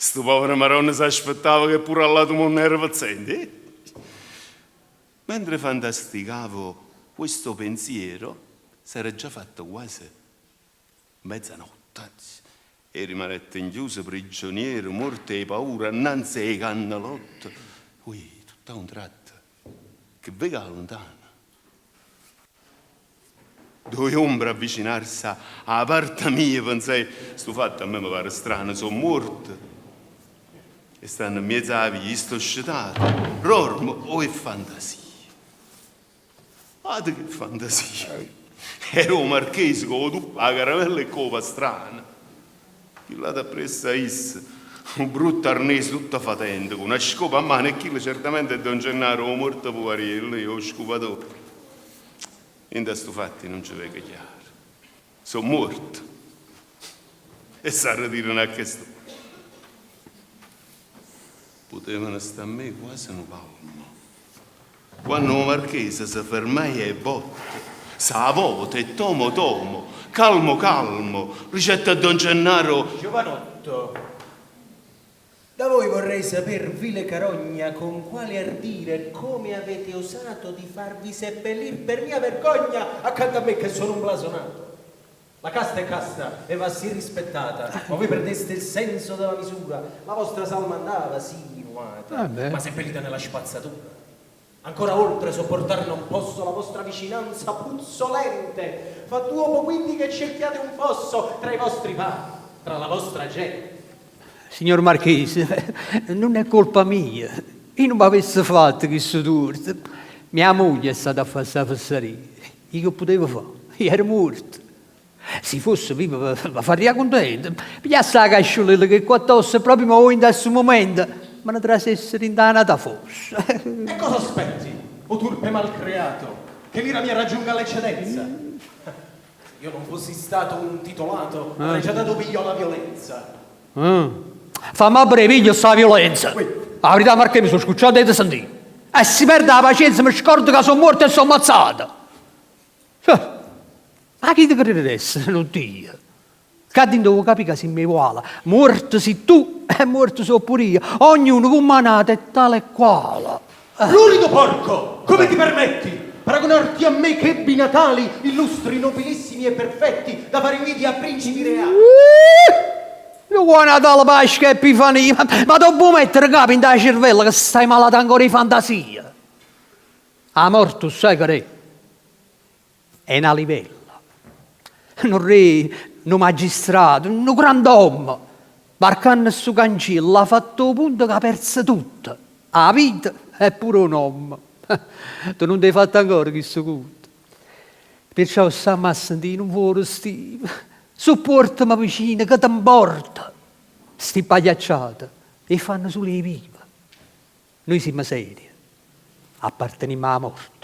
Stu povero Maronna s'aspettava che pure all'atu munno era pezzente, eh? Mentre fantasticavo questo pensiero, s'era già fatto quasi mezzanotte e rimanette 'nchiuso prigioniero, muorto 'e paura, annanze 'e cannelotte. Uè, tutt'a un tratto, che veco 'a luntano? Doje ombre avvicinarse 'a parta mia, pensai, stu fatto a me me pare strano, so' muorto e stanno 'mmiezzo 'a via, io sto scetato, rormo o è fantasia? Ato che fantasia! Era 'o marchese cu 'o tuppo, 'a caramella e cu 'o pastrano. Chill'ato appriesso a isso, 'o brutto arnese tutto fatente, cu na scopa a mano e chillo certamente è don Gennaro 'o muorto puvariello e 'o scupatore. Dint' a stu fatto io nun ce veco chiaro. So' muorto e s'arretirano a chest'ora. Putevano sta' a me quase nu palmo. Quanno 'o marchese se fermaje 'e botta, s'avota e tomo tomo, calmo calmo, dicette a don Gennaro. Giovanotto, da voi vorrei saper, vile carogna, con quale ardire e come avete osato di farvi seppellir per mia vergogna accanto a me che sono un blasonato. La casta è casta e va sì rispettata, ma voi perdeste il senso della misura, la vostra salma andava, sì, inumata, ma seppellita nella spazzatura. Ancora oltre sopportar non posso la vostra vicinanza puzzolente, fa d'uopo quindi che cerchiate un fosso tra i vostri pari, tra la vostra gente. Signor Marchese, nun è colpa mia, io nun m'avesse fatto chistu tuorto, mia moglie è stata a fa sta fessaria, Io che putevo fa? Io ero muorto. Si fosse vivo me farria cuntento. Pigliasse 'a casciulella cu 'e quatt'ossa e proprio mo dint' a stu mumento me ne trasesse dint' 'a n'ata fossa. E cosa aspetti, o turpe malcreato, che l'ira mia raggiunga l'eccedenza? Se io non fossi stato un titolato, avrei già dato piglio alla violenza. Famme abbedè, piglio sta violenza. A verità Marchè mi so scucciato 'e te sentì. E si perdo 'a pacienza mi scordo ca so muorto e so ammazzato. Ma chi te crede d'essere nu Dio? Ccà dinto vuò capì ca simmo eguale. Muorto si tu e muorto so pur'io. Ognuno comm' 'a n'ato è tale e quale. Lurido porco! Come ti permetti? Paragonarti a me ch'ebbi natali illustri, nobilissimi e perfetti, da fare invidia a principi reali. Nu vuò Natale, Pasca e Epifania, ma t' 'o vuò mettere 'ncapa 'int' 'a cervella ca stai malato ancora 'e fantasia? 'A morte 'o ssaje che d'è? È na livella. Nu rre, nu magistrato, nu grand'ommo, varcanno stu canciello ha fatto 'o punto c'ha perzo tutto, 'a vita e pure 'o nomme. Tu nun t'hê fatto ancora chistu cunto. Pirciò stamme a sentì, nun vuò restivo. Suppuortame vicino, che te 'mporta? Sti pagliacciate 'e fanno sulo 'e vive. Nuje simmo serie, appartenimmo 'a morte.